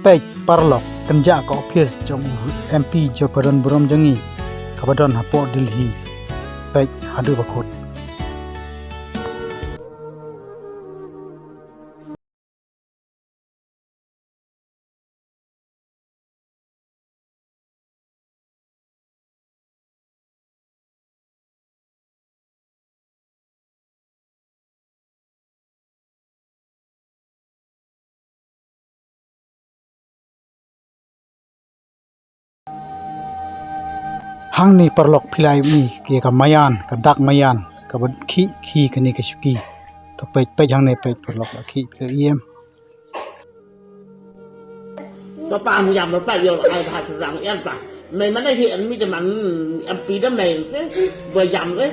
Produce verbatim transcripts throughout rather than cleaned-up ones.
Peit paralok, kynjah ka ophis jong u M P jong ka don burom jong ngi, kaba don hapoh Delhi. Peit haduh ba kut. Hangne paralok phi la ïohi ïa ka maïan, ka dak maïan, kaba khih khih kane ka shuki. To peit, peit hangne, peit paralok, la khih, phi la ïohi em. Ba pa, ym ïam ba pa, ïoh ai bha syrang ïan pa. Mei man da hi en mi te man, em pi da mei te. Ba ïam re.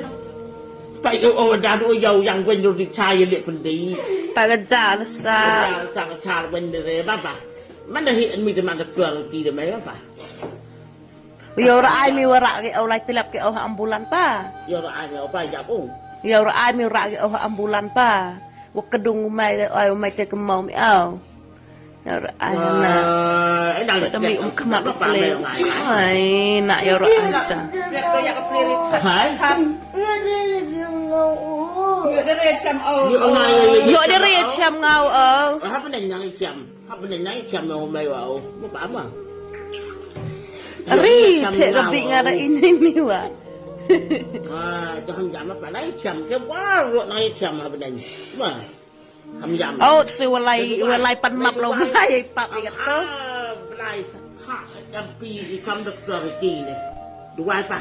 Pa ïoh o da du ïoh yang wen du di cha ïa leh pyndi. Pa ka ja la sa. Ka ja la sa, ka cha wen de re ba pa. Man da hi en mi te man da tuang ti de mei ba pa. Ïoh ra ai mi wa rah ki au lai tilap ki au ha ambulan pa. Ïoh ra ai mi au pa ïap u. Ïoh ra ai mi wa rah ki au ha ambulan pa. Wa kdung u mai de ai u mai te kmau mi au. Ïoh ra ai na. Ai na. Ba da mi um khmat u ple. Ai na ïoh ra ai sa. Hai. Ïoh de re cham au. Ïoh de re cham ngau au. Hap nang yang cham. Hap nang yang cham au mai wa au. Mo pa ma. Ri, te ka bi nga ra ini ni wa. Ah, to ham jam pa nang cham ke wa ro nang cham hap nang. Ma. Ham jam. Oh, si walai, walai pan map lo mai pap ni ka to. Ah, walai. Ha, jam pi i kam doktor ki ni. Duwai pa.